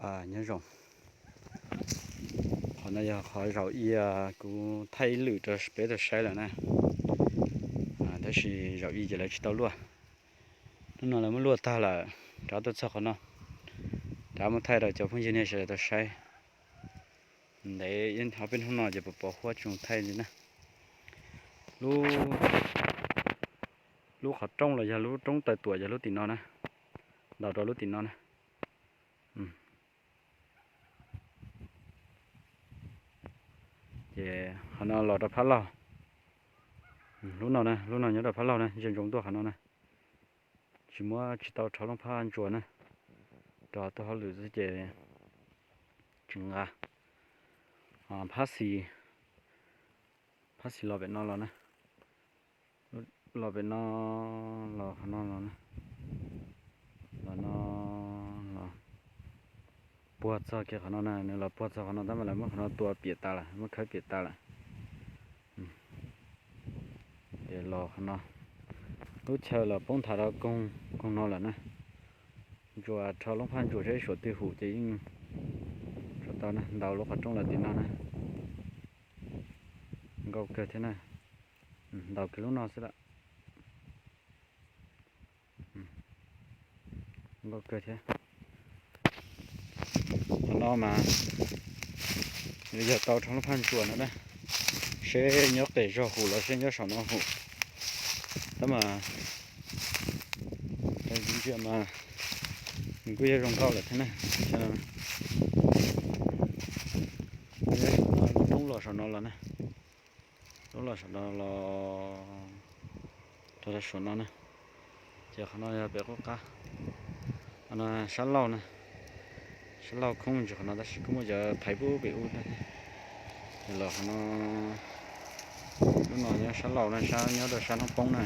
Nyob zoo, qhov no yog qhov zaum ib kuv thaij ib lwm rau peb tau saib lawm na, tab sis zaum ib ces lawv tsis tau luaj. Hnub no lawv muab luaj tag lawm, rov tuaj txog qhov no, rov muab thaij rau cov phooj ywg nej sawv daws tau saib. Ntev ob peb hnub no ces pos pos huab tsis thaij li na. Lub qhov rooj los yog lub roob taw tuam yog lub tim no na, ntaus rau lub tim no na. Ces qhov no los rau phab laug. Lub no na, lub no nyob rau phab laug na, ntsia ntsoov tuaj qhov no na. Tsis muab, tsis tau rho loob phab ntsuas na, rho tuaj hauj lwm xwb ces tsis nqa. Phab xis, phab xis los pem no los na, los pem no, los qhov no los na, los no, los puag txog kiag qhov no na, nws los puag txog qhov no tab mas lawv muab qhov no tua piam tas lawm, muab khawb piam tas lawm. Ces los qhov no, lub chaw los poob nthav rau koog, koog no lawm na. Ntsuas rho loob phab ntsuas saib suav twg hum ces yeej tau na, ntaus lub qhov rooj lawm tim no na. Nkauj kawg thiab na, ntaus kiag lub no xwb lawm. Nkauj kawg thiab. Qhov no mas nws yog tau rho lub phab ntsuas no na, seb nyob qes zog hum los seb nyob saum no hum. Tab mas ntsia mas nws kuj yog zoo nkauj lawm thiab na. Lub roob los saum no los na, lub los saum no los rau saum no na. Ces qhov no yog pem qub qab, qhov no sab laug na, sab laug khoob ntsis qhov no tab sis kuj muaj cov thaiv pub pem ub thiab. Los qhov no, lub no nyob sab laug na, sab nyob rau sab hnub poob na.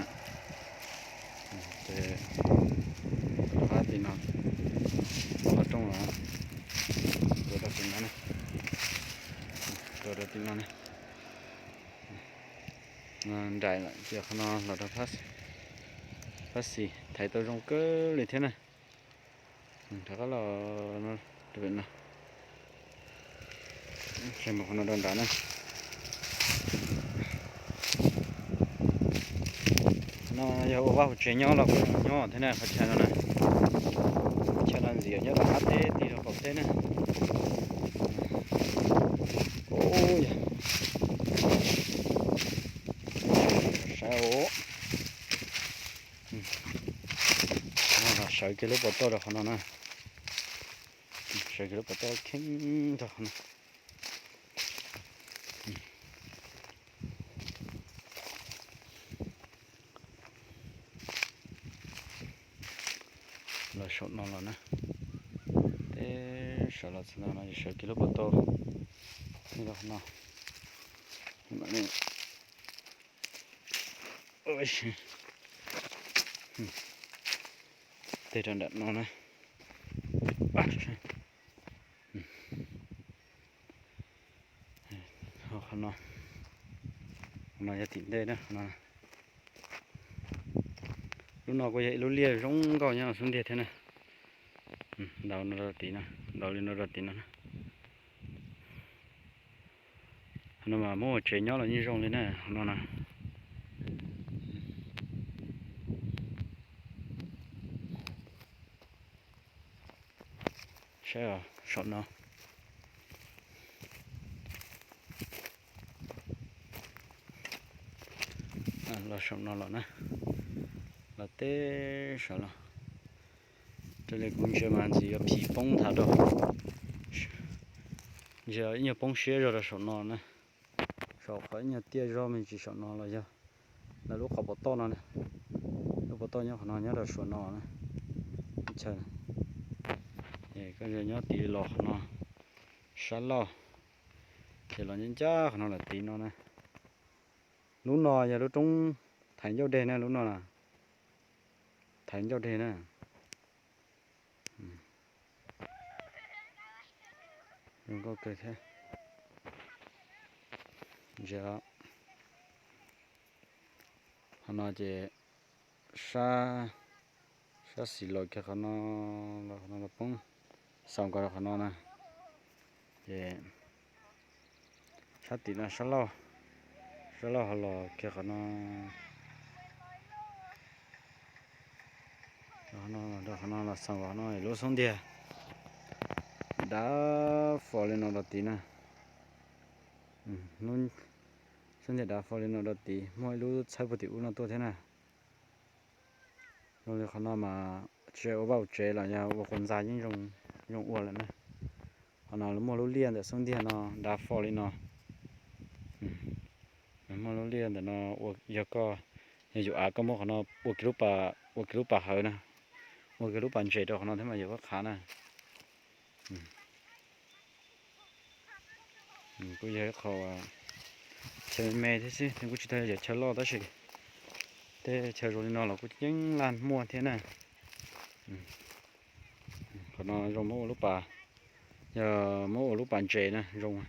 Ces qhov tim no, qhov rooj los rau tim no na, rau rau tim no na. Nraim lawm ces qhov no los rau phab xis, thaiv tau zoo kawg li thiab na. Rov qab los rau pem no, qhov no rau nrad na. No yog ua vaj ua tsev nyob los kuj zoo nyob thiab na, qhov chaw no na. Qhov chaw no ntxiv nyob rau qab teb tig rau qaum teb na. Ub, yog saib ub, sawv kiag lub pov tauj rau qhov no na. Sawv kiag lub pov tauj kheej rau qhov no. Los saum no los na, teb saum los txog no no sawv kiag lub pov tauj rau qhov no. Tej rau nram no na. Qhov no, qhov no yog tim ntej na. Lub no kuj yog ib lub liaj zoo nkauj nyob xub ntiag thiab na. Ntaus no rau tim no, ntaus li no rau tim no na. No mas muab ua tsev nyob los yeej zoo li na, no na. Saib saum no. Los saum no los na, los teb saum los. Raws li kuv ntsia mas ntxim yuav phim poob nthav rau, ntsia ib nyuag poob siab zog rau saum no na. Saum qhov ib nyuag tiaj zog me ntsis saum no los yog lawv lub qhov pov tauj no na. Lub pov tauj nyob qhov no nyob rau saum no na. Chaw, koj nyob tid los qhov no sab laug, ces los ncaj ncaj qhov no lawm tid no na. Lub no yog lub roob thaiv ncauj deg na, lub no na, thaiv ncauj deg na. Zoo nkauj kawg thiab. Ntsia, qhov no ces sab, sab xis los kiag qhov no, los qhov no los poob. Xaus nkaus rau qhov no na, ces sab tim no sab laug, sab laug ho los kiag qhov no, rau qhov no los xaus qhov no lub xub ntiag dav fo li no rau tid na. Xub ntiag dav fo li no rau tid, muaj ib lub txhawb puag tim ub no tuaj thiab na. Zoo li qhov no mas tsis ua vaj ua tsev los yog ua quas ntxa yeej zoo ua lawm na. Qhov no muaj lub liaj ntawm xub ntiag no dav fo li no. Muaj lub liaj ntawm no, yog koj, yog yus av koj muab qhov no ua kiag lub pas, ua kiag lub pas hawv na, ua kiag lub pas ntses rau qhov no thiab mas yog koj qhav na. Kuj yog ib qho chaw me me thiab xwb, kuj tsis tau yog chaw loj tab sis tej chaw zoo li no los kuj yeej laj muaj thiab na. Qhov no zoo muab ua lub pas, yog muab ua lub pas ntses na zoo.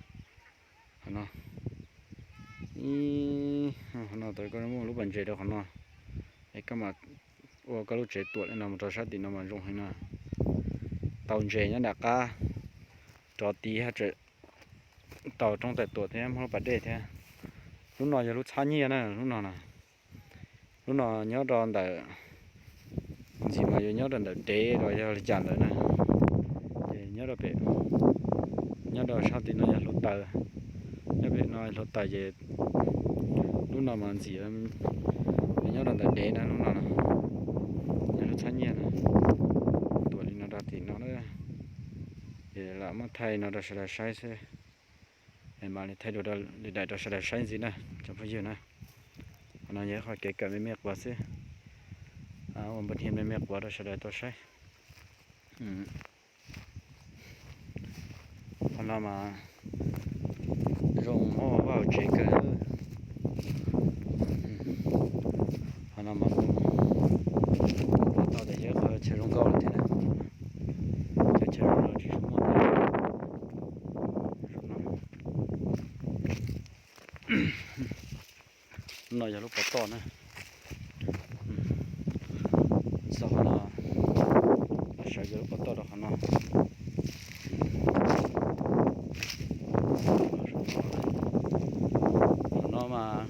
Qhov no, qhov no tau koj muab ua lub pas ntses rau qhov no, es koj mam ua koj lub tsev tuam li no mus rau sab tim no mas zoo heev no. Tau ntses nyob nram qab, rov tid haj tseem tau roob tawm tuam thiab muaj lub pas dej thiab. Lub no yog lub txhab nyiaj na, lub no na. Lub no nyob rau ntawm, ntxim mas yuav nyob rau ntawm dev los yog li cas ntawd na. Ces nyob rau pem, nyob rau sab tim no yog hluav taws, nyob pem no hluav taws ces lub no mas ntxim nyob rau ntawm dev na, lub no yog lub txhab nyiaj na. Tuam li no rau tim no na. Ces lam muab thaij no rau sawv daws saib xwb. Es mam li thaij dua rau lwm daim rau sawv daws saib ntxiv na cov phooj ywg na. Qhov no yog ib qho kev kawm me me quav xwb, ua npua hnia me me quav rau sawv daws tau saib. Qhov no mas zoo muab ua vaj ua tsev kawg. Qhov no mas kuj tau tias yog ib qho chaw zoo nkauj lawm thiab na. Cov chaw zoo no tsis tshua muaj. No yog lub pov toj na. Txog qhov no, sawv kiag lub pov toj rau qhov no. Qhov no mas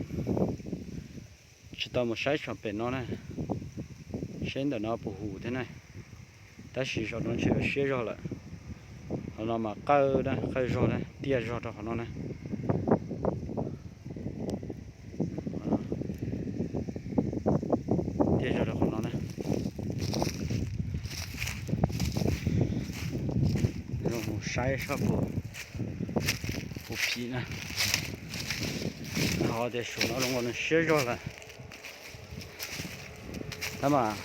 tsis tau mus saib saum pem no na, seb ntawm no puas hum thiab na. Tab sis saum no ntshe siab zog lawm. Qhov no mas qawj na, qawj zog na, tiaj zog rau qhov no na. Tiaj zog rau qhov no na. Zoo mus saib sab puas, puas phim na. Ho tias saum no zoo nkaus nws siab zog lawm. Tab mas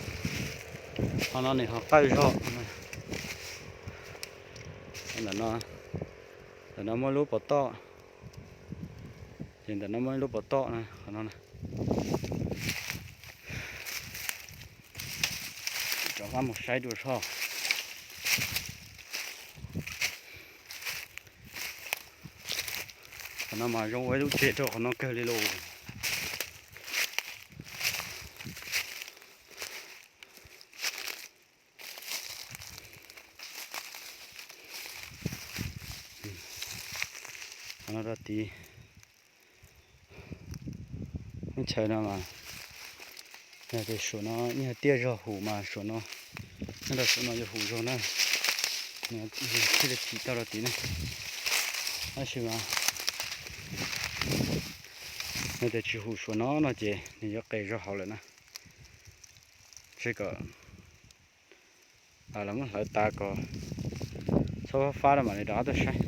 qhov no nws ho qawj zog. Ntawm no, ntawm no muaj lub pov toj, ces ntawm no muaj ib lub pov toj na, qhov no na. Rov qab mus saib dua soj. Qhov no mas zoo ua ib lub tsev rau qhov no kawg li lauj. Qhov no rau tid, lub chaw no mas yog tias saum no ib yam tiaj zog hum mas saum no, nyob rau saum no yuav hum zog na, nws thiaj li phim tau rau tid na. Tab sis mas yog tias tsis hum saum no no ces nws yuav qes zog hauv lawm na. Tseg kom los muab hlawv tas kom txhob fab fab rau mam li rov qab tuaj saib.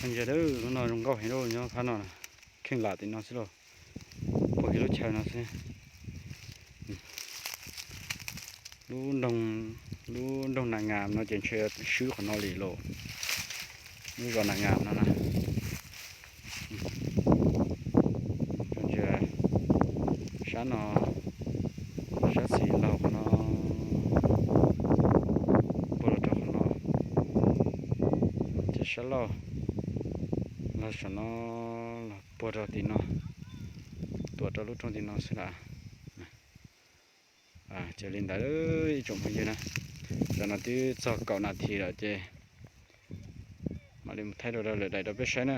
Ntsia, lub no zoo nkauj heev lauj, nyob phab no, kheej lam tim no xwb lauj, puag kiag lub chaw no xwb. Lub nroog, lub nroog Nas Ngas no ces ntshe swb qhov no li lauj, lub zos Nas Ngas no na. Ntsia sab no, sab xis laug qhov no, puag los rau qhov no, ces sab laug los saum no, los puag rau tim no, tuam rau lub rooj tim no xwb lawm. Ces li ntawd ib tsoom phooj ywg na, tam no twb txog kaum nas this lawm ces mam li mus thaij dua rau lwm daim rau peb saib na.